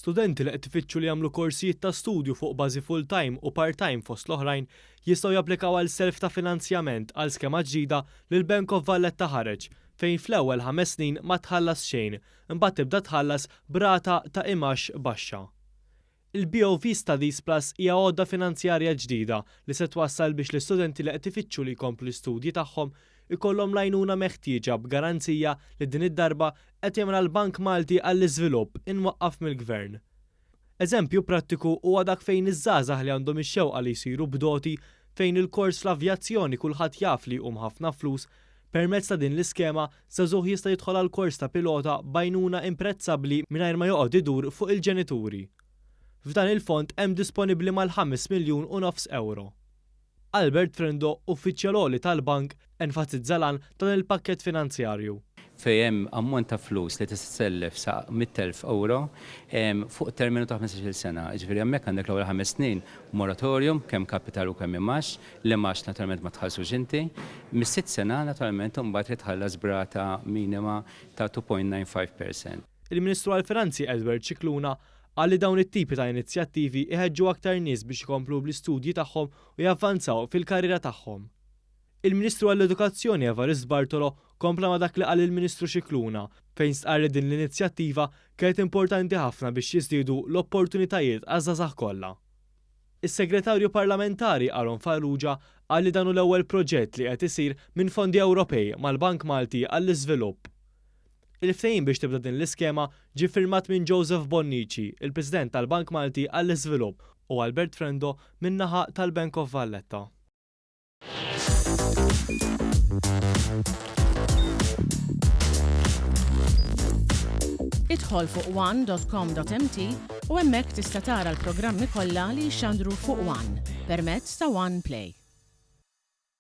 Studenti li qed ifittxu li jagħmlu korsijiet ta' studju fuq bażi full-time u part-time fost l-oħrajn jistgħu japplikaw għal self ta' finanzjament għal skema ġdida li l-Bank of Valletta ħareġ fejn fl-ewwel ħames snin ma tħallas xejn imbagħad tibda tħallas b'rata ta' imgħax baxxa. Il-BOV Studies Plus hija għodda finanzjarja ġdida li se twassal biex l-istudenti li qed ifittxu li jkomplu l-istudji tagħhom ikollhom l-għajnuna meħtieġa b'garanzija li din id-darba qed jagħmilha l-Bank Malti għall-Iżvilupp imwaqqaf mill-Gvern. Eżempju prattiku huwa dak fejn iż-żgħażagħ li għandhom ix-xewqa li jsiru bdoti fejn il-kors fl-avjazzjoni kulħadd jaf li jqum ħafna flus, permezz ta' din l-iskema żagħżugħ jista' jidħol għal kors ta' pilota b'għajnuna imprezzabbli mingħajr ma joqgħod idur fuq il-ġenituri. F'dan il-fond hemm disponibbli mal-ħames miljun u nofs ewro. Albert Frendo, uffiċjal għoli tal-bank, enfasizza l-għan ta' dan il-pakkett finanzjarju. Fejn hemm ammont ta' flus li tista' tsellef sa 100,000 ewro fuq terminu ta' 15-il sena. Jiġifieri hemmhekk għandek l-ewwel ħames snin moratorium kemm kapital u kemm imgħax, l-imgħax naturalment ma tħallsux inti. Mis-sitt sena naturalment imbagħad trid tħallas b'rata minima ta' 2.95%. Il-Ministru għall-Finanzi Edward Scicluna qal li dawn it-tipi ta' inizjattivi iħeġġu aktar nies biex ikomplu bl-istudji tagħhom u javvanzaw fil-karriera tagħhom. Il-Ministru għall-Edukazzjoni Evarist Bartolo kompla ma' dak li qal il-Ministru Scicluna fejn stqarr li din l-inizjattiva kienet importanti ħafna biex jiżdiedu l-opportunitajiet għaż-żgħażagħ kollha. Is-Segretarju Parlamentari Aaron Farrugia qal li dan hu l-ewwel proġett li qed isir minn fondi Ewropej mal-Bank Malti għall-Iżvilupp. Il-ftehim biex tibda din l-iskema ġie ffirmat minn Joseph Bonnici, il-President tal-Bank Malti għall-Iżvilupp u Albert Frendo min-naħa tal-Bank of Valletta. Idħol fuq one.com.mt u hemmhekk tista' tara l-programmi kollha li jixxandru fuq One permezz ta' One Play.